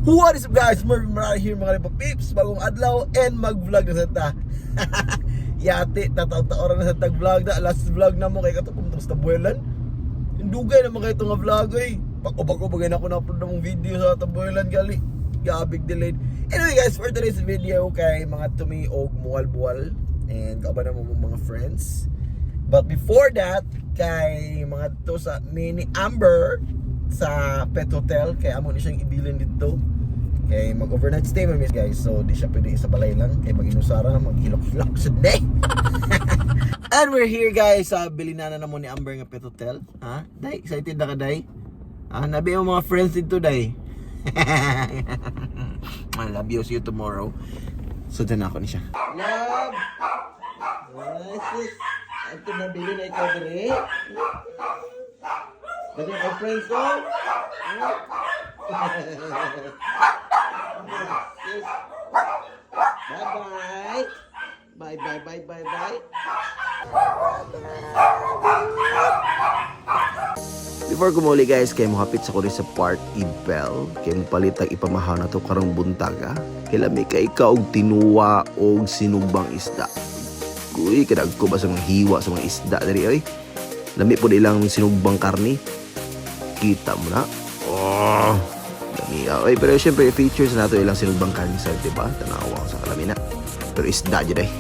What is up, guys? Mervin Morales here, mga Ripa Pips. Bagong adlaw and mag-vlog na sa ta. Yati, tataw-taoran na sa tag vlog na. Last vlog na mo kay kato pumunta sa Tabuelan. Indugay naman kayo itong nga vlog eh. Pag-ubag-ubag na ako na-upload na mong video sa Tabuelan gali. Gabig delayed. Anyway guys, for today's video kay mga tumi og muwal-buwal and kauban na mo mong mga friends. But before that, kay mga to sa Mini Amber sa Pet Hotel, kay amo ni siyang ibilin dito. Kay mag-overnight stay man miss guys. So di siya pwede sa balay lang kay mag-inusara, maghilok-hilok sa day. And we're here guys sa bilinana na mo ni Amber nga Pet Hotel. Ha? Day, excited na ka, day? Ah, nabi mo mga friends dito, day. I love you. See you tomorrow. So dyan ako ni siya. Love! Nice. Ito na bili na ikaw diri. Dali ka friends ko. Yes. Bye-bye. Bye bye bye bye bye. Before kumuli guys, kay mohapit sa ko sa Park Ibel. Kay mopalitag ipamahaw na to karong buntaga. Kay lami kay ka og tinuwa og sinugbang isda. Uy, kadag ko ba sa mga hiwa sa mga isda diri oy. Lami po ilang sinugbang karni. Kita mo na. Oh, lami ah. Oy, pero syempre features na to ilang sinugbang karni sa, di ba? Tanawa ko sa kalamina. Pero isda jud ay.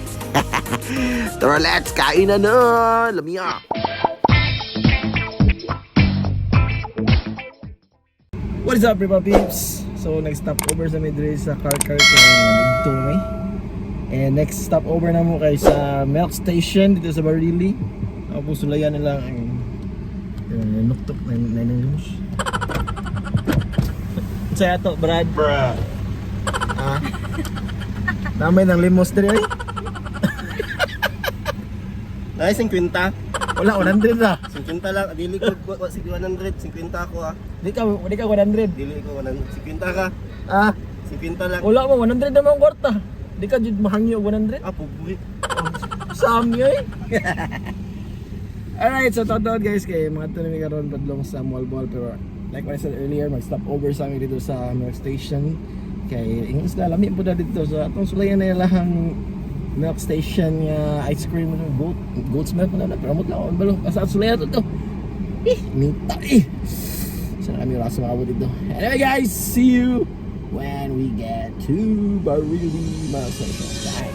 Tara, let's kain na na. Lami ah. What is up, Ripa Peeps? So, next stop over sa Madrid sa car car kay dito may. And next stop over na mo kay sa milk station dito sa Barili. Tapos sulayan nila ang nuktok na na nang limos. Sa ato, Brad. Bruh. Ah. Namay ng limos diri ay. Ay, 50. Wala, 100 ra. 50 lang. Dili ko, sige 100. 50 ako ah. Di ka 100. Dili ko 100. 50 ka. Ah, 50 lang. wala mo 100 naman ang kwarta. Di ka jud mahangyo og 100. Ah, pobre. Sam yun eh. Alright, so totoo guys kay mga tunay karon padlong sa Mualboal, pero like what I said earlier, mag stop over sa amin dito sa milk station kay ingon sila lami po na dito sa atong sulayan na ilahang milk station nga ice cream, goat goat's milk na na, pero amot lang ako balong sa sulayan to to eh nita eh. Sana kami rasa makabot dito. Anyway guys, see you when we get to Barili Milk Station. Bye.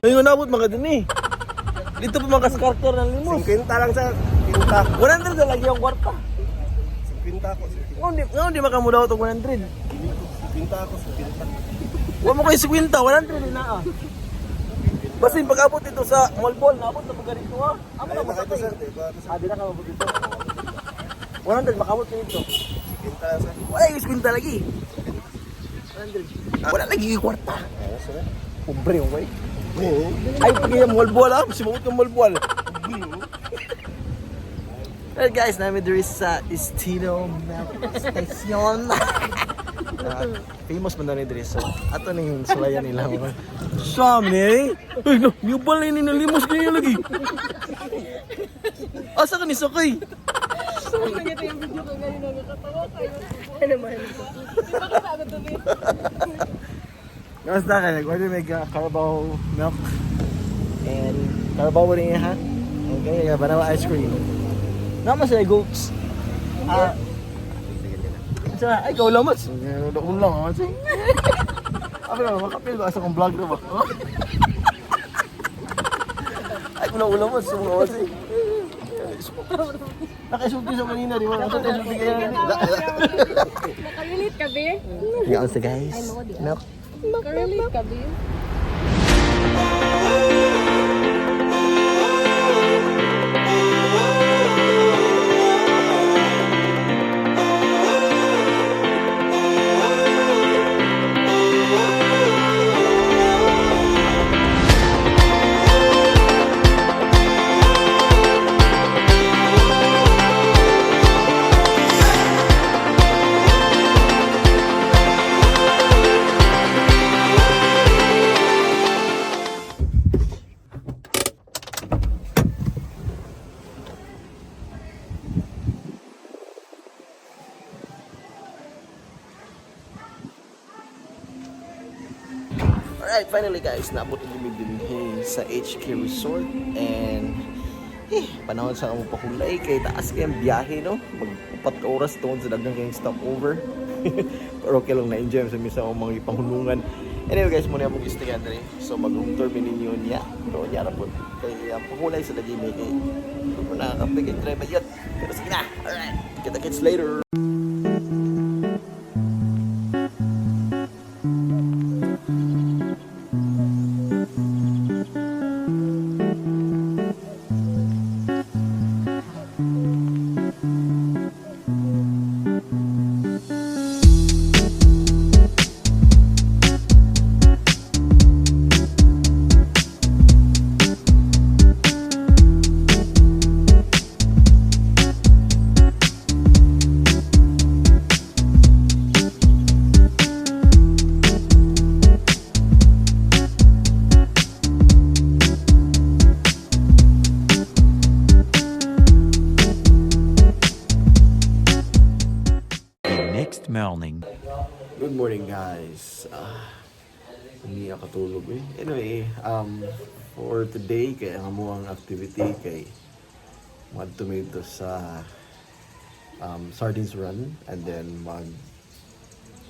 Ayun, nabot mga din eh. Dito pa mga kaskarter ng limos. 50 lang sa 50. 100 na lagi ang kwarta. 50 ako. Ngayon di makamudaw itong 100. Dili ko. 50 ako. 50. Huwag mo kayo 50, 100 din na ah. Basta yung pag-abot dito sa Malbol, naabot na pag dito ah. Amo na Ay, mo nakita sir. Diba? Ah, di na ka mabot dito. 100, makabot ka dito. 50 lang sir. Wala yung 50 lagi. 100. Wala lagi yung kwarta. Ayos sir. Pobre mo ba eh. Oo. Ay, pag yung Malbol ah. Sumabot ng Malbol. Well guys, namin diri sa Estino Milk Station. Famous man na ni diri, so ato ning sulayan nila mga. Sam ni. Uy, no, yubal ni nalimos niya lagi. Asa ka ni sakay? Nakita yung video ko ngayon na nakatawa kayo. Ano man? Di ba kasi ako to? Kamusta ka? Nag-order may Carabao milk and Carabao rin ha? Okay, banana ice cream. Nama sa goats. Ah. Sa ay ikaw lang mas. Ulang ako kasi. Ako na makapil ba sa kong vlog na ba? Ay ulang ulang mas sumo kasi. Nakaisulti sa kanina, di ba? Nakaisulti kanina. Nakarelate ka, be? Nga sa guys. Milk. Nakarelate ka, be? Alright, finally guys, naabot na kami dinhi sa HK Resort and panahon sa among pahulay kay taas kay ang biyahe, no? Mag 4 ka oras tungod sa daghang kayong stopover. Pero okay lang, na-enjoy sa misa akong mga ipahulungan. Anyway guys, muna among stay diri. So mag room tour mi ninyo niya. Pero niya ra pud kay ang pahulay sa lagi may kay mo nakakapig kay try bayot. Pero sige na. Alright, kita kits later. The next morning. Good morning, guys. Hindi ako katulog eh. Anyway, for today, kay ang amuang activity kay mag-tomato sa sardines run and then mag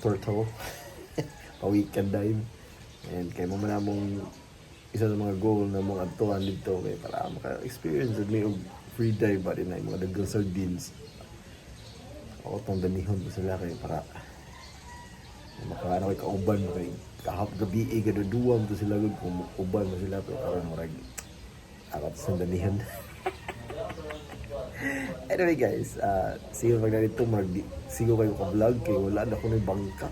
turtle pa-weekend dive. And kay mo man among isa sa mga goal na mong adtuan dito kay para maka-experience with me og free dive ba din na yung mga daghang sardines. Ako tong danihon ko sila kay para makaano kay kauban mo kay kahap gabi eh gaduduam to sila gud kung uban mo sila, pero karon murag akat sa danihan. Anyway guys, siguro pag narito murag sigo kayo ka vlog kay wala na ko ni bangka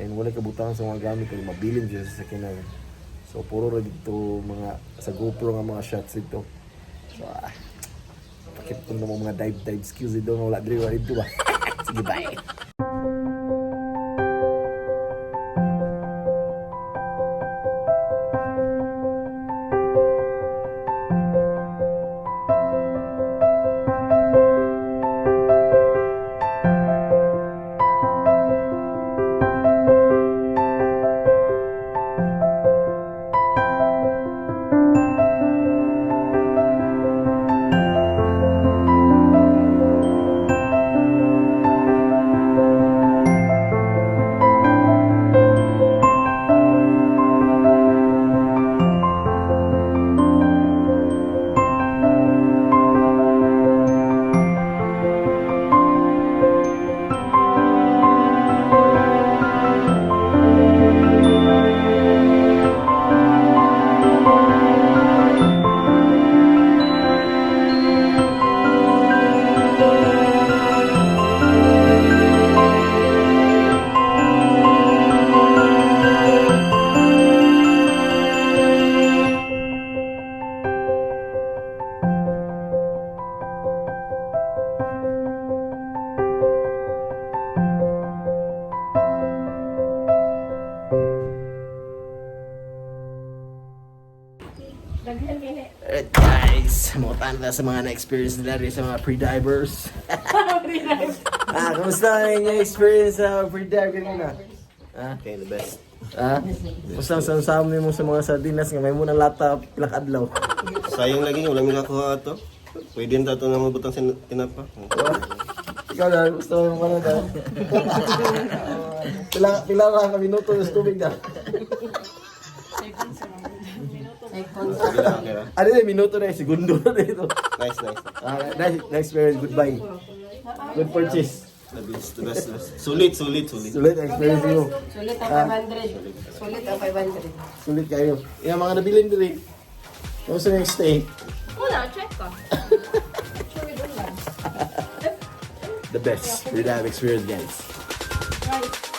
and wala kabutangan sa mga gamit kay mabilin siya sa sakyanan, so puro ra dito mga sa GoPro nga mga shots dito. So pakit ko na mga dive dive skills dito nga wala diri, wala dito ba. Sige, bye. Alright guys, mutan na sa mga na-experience nila rin sa mga pre-divers. Kamusta ang inyong experience sa pre-dive kanina? Okay, the best. Kamusta ang samsam mo sa mga sardinas nga may muna lata pila ka adlaw? Sayang lagi, wala mi nakuha ato. Pwede na ato na mabutang sa tinapa. Ikaw na, gusto mo ka na daw. Pila ra ka minuto sa tubig na. Sige lang, okay lang. Ano na, minuto na, segundo na dito. Nice, nice. Nice, nice experience, goodbye. Good purchase. The best, the best, the best. Sulit, sulit, sulit. Sulit ang experience mo. Sulit ang 500. Sulit ang 500. Sulit kayo. Yung mga nabilin diri. Kamusta na yung stay? Una, check ka. Sure, we don't lang. The best. Really have experience, guys. Right.